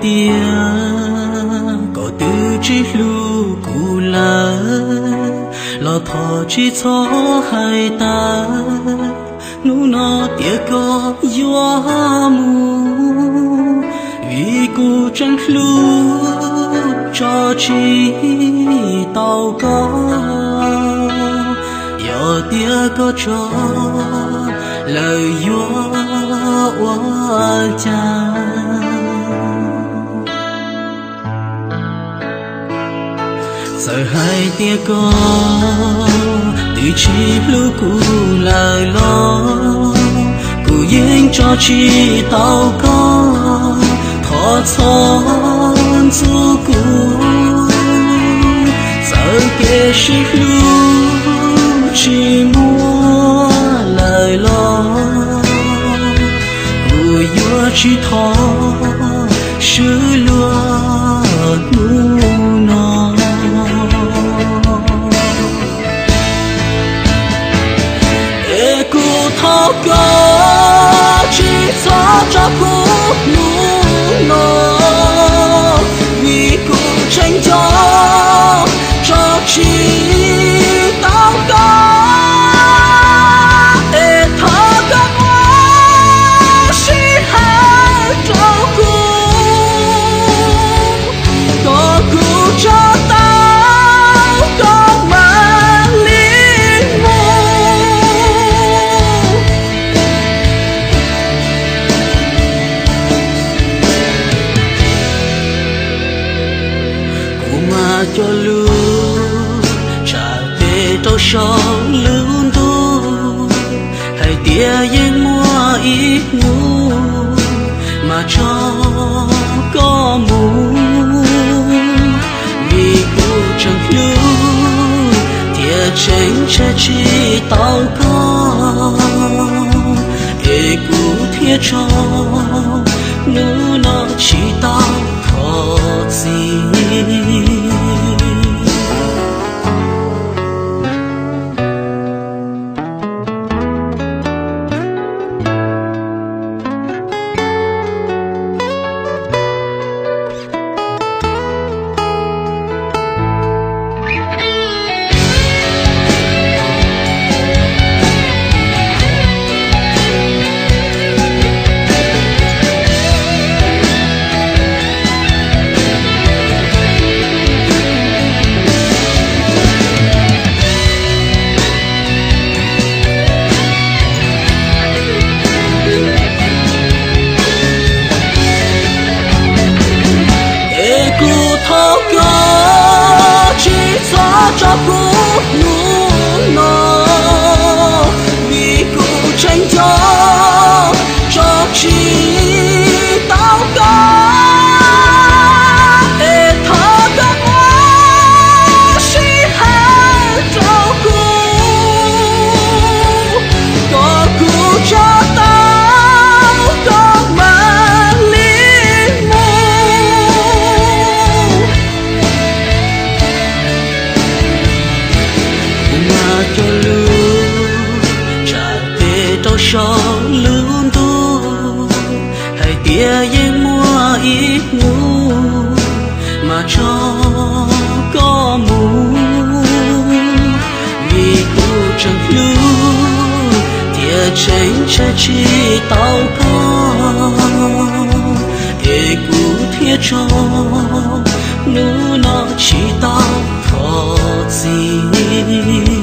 Tias koj twb tsis hlub kuv lawm, los thov tsis txhob hais tas, hnub no tias koj yuav mus, vim kuv tseem hlub tso tsis tau koj. Yog tias koj tso lawm yuav ua cas? Txawm hais tias koj twb tsis hlub kuv lawm los, kuv yeej tso tsis tau koj, thov txhob ntxub kuv. Txawm kev sib hlub tsis muaj lawm los, kuv yuav tsis thov swb luag hnub no. Es kuv thov koj tsis txhob tso kuv hnub no, vim kuv tseem nco tso tsis tau koj. Es thov koj muab sij hawm rau kuv, kom kuv tso tau koj mam li mus. Kuv mas cog lus tsam tes rau saum lub ntuj, hais tias yeej muaj ib hnub mas tso koj mus. Vim kuv tseem hlub thiab tseem ntshai tsis tau koj, es kuv thiaj tso hnub no tsis tau thov txim. Es kuv thov koj tsis txhob tso kuv hnub no, vim kuv tseem nco tso tsis tau koj. Es thov koj muab sij hawm rau kuv, kom kuv tso tau koj mam li mus. Kuv mas cog lus tsam tes rau saum lub ntuj, hais tias yeej muaj ib hnub mas tso koj mus. Vim kuv tseem hlub thiab tseem ntshai tsis tau koj, es kuv thiaj tso hnub no tsis tau thov txim.